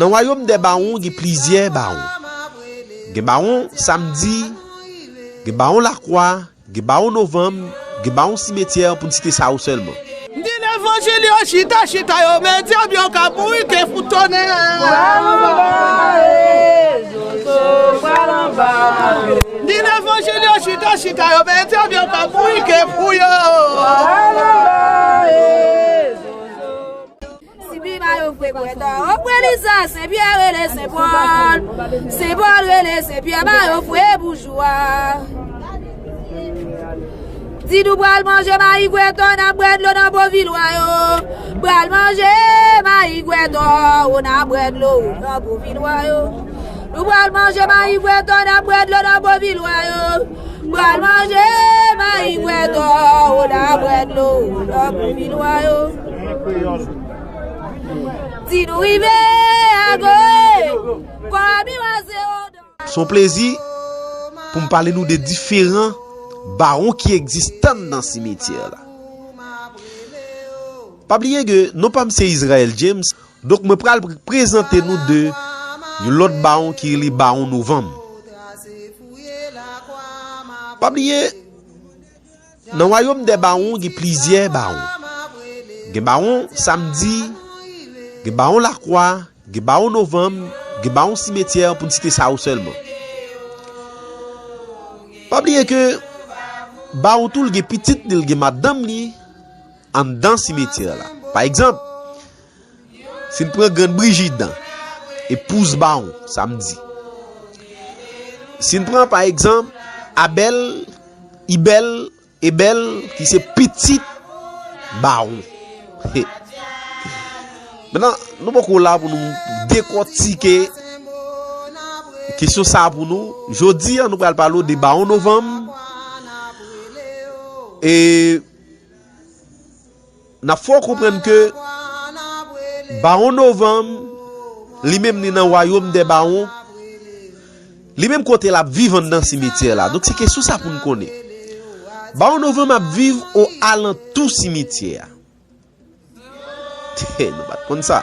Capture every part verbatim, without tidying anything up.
Nan wayòm dè bawon, gen plizyè bawon. Gen bawon Samdi, gen bawon Lakwa, gen bawon Novanm, gen bawon Simetyè, pou n site sa yo sèlman. Di levanjil yo chita, chita yo, men dyab yo ka bourike fou tonè. Di levanjil yo chita, chita yo, men dyab yo ka bourike fou yo. Sibi ba yo vre bwè dò, o vre Liza, Sen Pyè rele Sen Pòl, Sen Pòl rele Sen Pyè, ba yo vre boujwa. Di nou pral manje mayi gwètò, n ap bwè dlo nan Bovilwa yo. Pral manje mayi gwètò, o n ap bwè dlo nan Bovilwa yo. Nou pral manje mayi gwètò, n ap bwè dlo nan Bovilwa yo. Pral manje mayi gwètò, o n ap bwè dlo nan Bovilwa yo. Di nou rive a goye, kò a miwaze o. Se yon plezi pou m pale nou de diferan bawon ki egziste nan simityè la. Pa bliye ke non pa m se Israel James, donk mwen pral pre-, prezante nou de yon lòt bawon ki rele bawon Novanm. Pa bliye, nan wayòm dè bawon, gen plizyè bawon. Gen bawon Samdi, gen bawon Lakwa, gen bawon Novanm, gen bawon Simetyè, pou n site sa yo sèlman. Pa bliye ke bawon tou, l gen pitit li, l gen madanm li anndan simetyè la. Pa egzanp, si n pran Grann Brijid, epouz bawon Samdi. Si n pran, pa egzanp, Abèl, Ibèl, Ebèl, ki se pitit bawon. Mentnan, nou poko la pou nou dekòtike kesyon sa a pou nou. Jodi a, nou pral pale w de bawon Novanm. E n ap fè w konprann ke bawon Novanm, li menm, li nan wayòm dè bawon. Li menm, kote l ap viv anndan simityè la. Donk, se kesyon sa pou n konnen. Bawon Novanm ap viv o alantou simityè a. Nou pa t konn sa.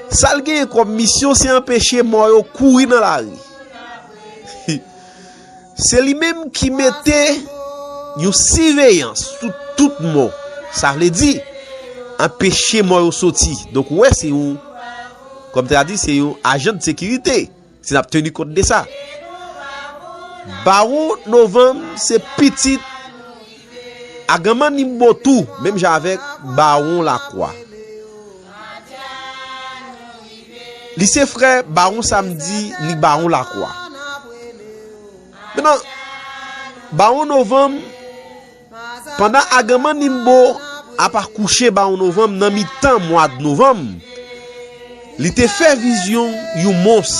Sa l genyen kòm misyon, se anpeche mò yo kouri nan lari. Se li menm ki mete yon siveyans sou tout mò. Sa vle di, anpeche mò yo soti. Donk, ou wè, se yon, kòm ta di, se yon ajan de sekirite. Si n ap teni kont de sa. Bawon Novanm se pitit Aganman Nimbo tou, menm jan avèk Bawon Lakwa. Li se frè Bawon Samdi ni Bawon Lakwa. Mentnan, Bawon Novanm, pandan Aganman Nimbo ap akouche Bawon Novanm nan mitan mwa novanm, li te fè vizyon yon mons.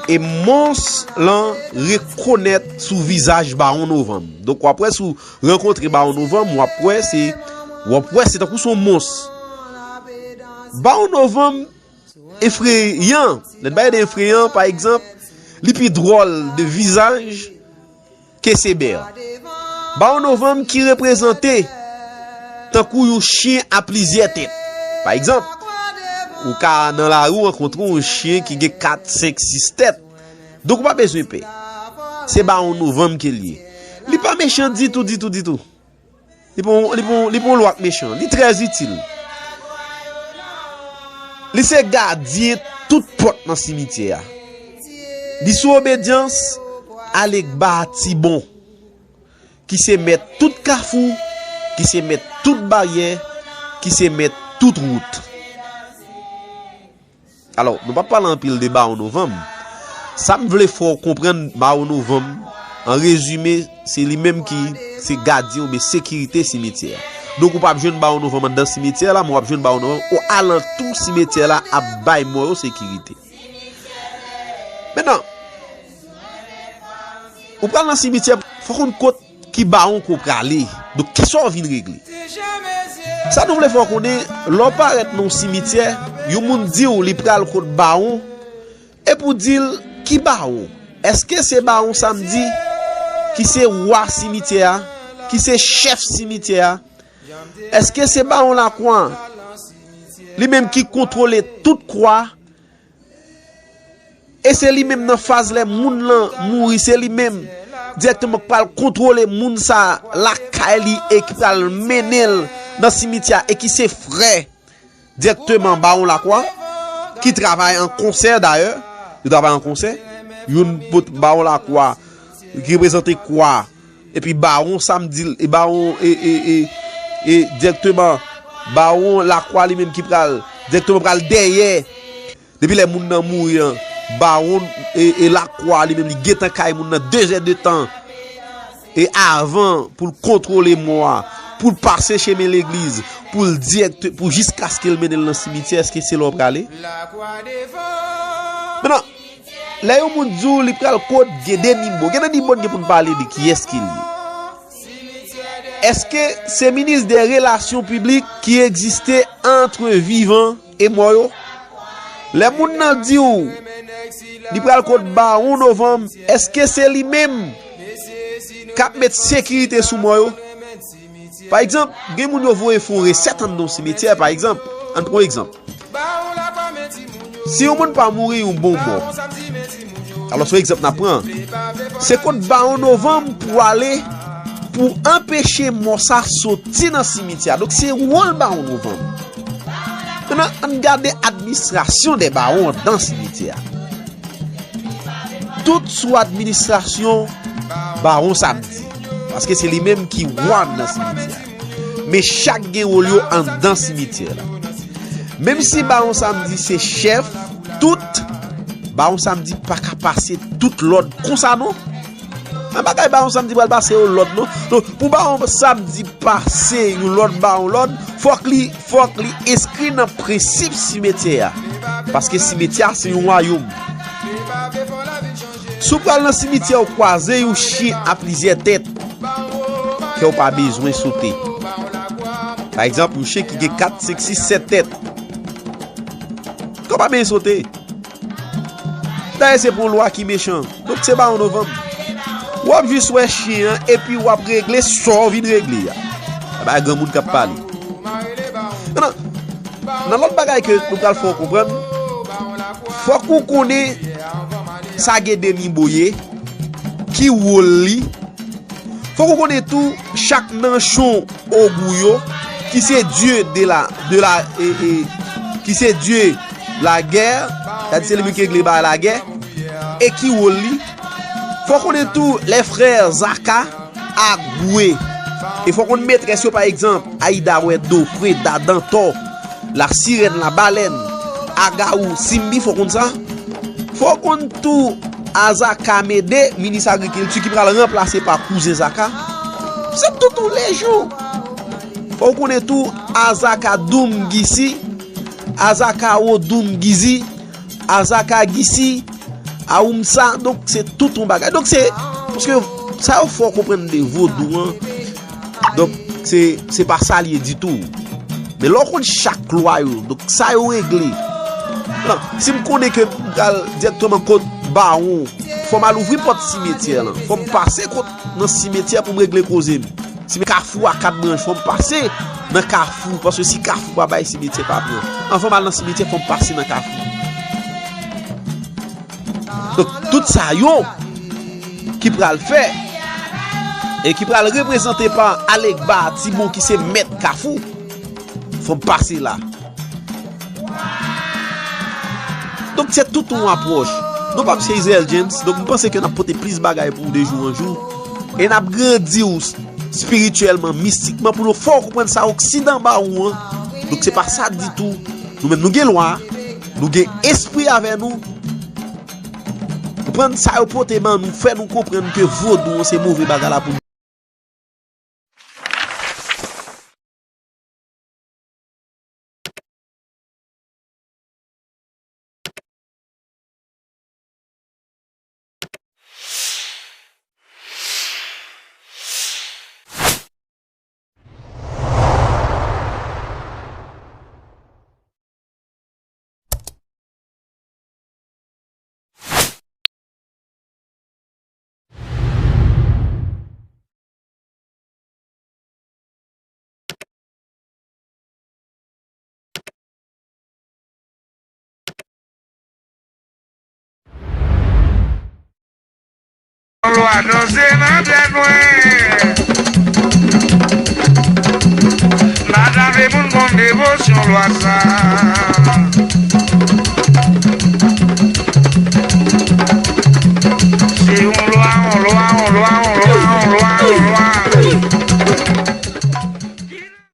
E mons lan rekonèt sou vizaj Bawon Novanm. Donk, w ap wè, si w rankontre Bawon Novanm, w ap wè se, w ap wè se tankou se yon mons. Bawon Novanm efreyan. Lè n pale de efreyan, pa egzanp, li pi dwòl de vizaj ke Sebè. Bawon Novanm ki reprezante tankou yon chen a plizyè tèt. Pa egzanp, ou ka nan lari, ou rankontre yon chen ki gen kat, senk, sis tèt. Donk, ou pa bezwen pè. Se Bawon Novanm ke l ye. Li pa mechan ditou, ditou, ditou. Li pa yon, li pa yon, li pa yon lwa k mechan. Li trè itil. Li se gadyen tout pòt nan simityè a. Li sou obedyans Alegba Tibon, ki se mèt tout kafou, ki se mèt tout baryè, ki se mèt tout wout. Alò, nou p ap pale anpil de Bawon Novanm. Sa m vle fè w konprann, Bawon Novanm, an rezime, se li menm ki se gadyen oubyen sekirite simityè a. Donk, ou p ap jwenn Bawon Novanm anndan simityè la, men w ap jwenn Bawon Novanm o alantou simityè la ap bay mò yo sekirite. Mentnan, ou pral nan simityè, fò w konn kot ki bawon ke w prale. Donk, kisa w vin regle? Sa nou vle fè w konnen, lè w parèt nan yon simityè, yon moun di w li pral kot bawon, epi w di l, ki bawon? Èske se Bawon Samdi, ki se wa simityè a, ki se chèf simityè a? Èske se Bawon Lakwa, li menm ki kontwole tout kwa, E se li menm nan faz lè moun lan mouri, se li menm dirèkteman k pral kontwole moun sa lakay li e ki pral mennen l nan simityè a, e ki se frè dirèkteman Bawon Lakwa, ki travay an konsè dayè, yo travay an konsè, youn pot Bawon Lakwa, ki reprezante kwa, epi Bawon Samdi, e Bawon, e, e, e, e dirèkteman, Bawon Lakwa li menm ki pral, dirèkteman pral dèyè. Depi lè moun nan mouri an, Bawon, e, e Lakwa li menm li gentan kay moun nan de zè de tan. E avan pou l kontwole mò a, pou l pase chemen legliz, pou l dirèkte, pou jiskaske l mennen l nan simityè, èske se la w prale? Mentnan, lè yon moun di w li pral kot, gen de nivo. Gen de nivo n gen pou n pale de kiyès ki l ye. Èske se minis de relasyon piblik ki egziste ant vivan e mò yo? Lè moun nan di w li pral kot Bawon Novanm, èske se li menm k ap met sekirite sou mò yo? Pa egzanp, gen moun yo voye fè yon resèt anndan yon simityè, pa egzanp, ann pran yon egzanp. Si yon moun pa mouri yon bon mò, alò se yon egzanp n ap pran, se kot Bawon Novanm pou ale pou anpeche mò sa soti nan simityè a. Donk se wòl Bawon Novanm. Mentnan, ann gade administrasyon de bawon anndan simityè a. Tout sou administrasyon Bawon Samdi. Paske se li menm ki wa nan simityè a. Men chak gen wòl yo anndan simityè la. Menm si Bawon Samdi se chèf tout, Bawon Samdi pa ka pase tout lòd konsa non. An bagay Bawon Samdi pral pase yon lòd non. Donk, pou Bawon Samdi pase yon lòd ba yon lòd, fòk li, fòk li enskri nan prensip simetyè a. Paske simetyè a se yon wayòm. Si w pral nan simityè, w kwaze yon chen a plizyè tèt, kè w pa bezwen sote. Pa egzanp, yon chen ki gen kat, senk, sis, sèt tèt, kè w pa bezwen sote. Dayè se pou lwa ki mechan. Donk se Bawon Novanm. W ap jis wè chen an epi w ap regle sa w vin regle a. Sa pa granmoun k ap pale. Nan, nan lòt bagay ke nou pral fè w konprann, fòk ou konnen sa gen de nivo ye, ki wòl li, fòk ou konnen tou, chak nanchon Ogou yo, ki se dye de la, de la, e, e, ki se dye lagè, sa di se li menm ki regle bagay lagè, e ki wòl li. Fòk ou konnen tou, lè frè Zaka a Gwe. E fòk ou konn metrès yo, pa egzanp, Ayida Wèdo, Freda, Dantò, Lasirèn, Labalèn, Agawou, Simbi, fò w konn sa. Fò w konn tou Azaka Mede, minis agrikilti ki pral ranplase pa kouzen Zaka. Se tout yon lejyon. Fò w konnen tou Azaka Doum Gisi, Azaka Wodoum Gizi, Azaka Gisi, Awoumsa, donk se tout yon bagay. Donk se, paske sa yo fè w konprann de vodou an. Donk se, se pa sa l ye ditou. Men lè w konn chak lwa yo, donk sa yo regle. Non, si m konnen ke m pral dirèkteman kot Bawon, fò m al ouvri pòt simetyè lan. Fò m pase kot nan simetyè pou m regle koze m. Si men Kafou a kat branch, fò m pase nan Kafou, paske si Kafou pa bay, simetyè pa pran. Anvan m al nan simetyè, fò m pase nan Kafou. Donk, tout sa yo ki pral fè e ki pral reprezante pa Alegba Tibon ki se mèt Kafou, fò m pase la. Donk, se tout yon apwòch. Non pa Misye Israel James. Donk, m panse ke n ap pote plis bagay pou ou de jou an jou. E n ap grandi w espirityèlman, mistikman, pou nou fè w konprann sa oksidan ba ou an. Donk, se pa sa ditou. Nou menm, nou gen lwa, nou gen espri avè nou. Konprann sa yo pote ban nou, fè nou konprann ke vodou an se move bagay la pou nou. Lwa danse nan tèt mwen. M pa ta vle moun konn devosyon lwa sa.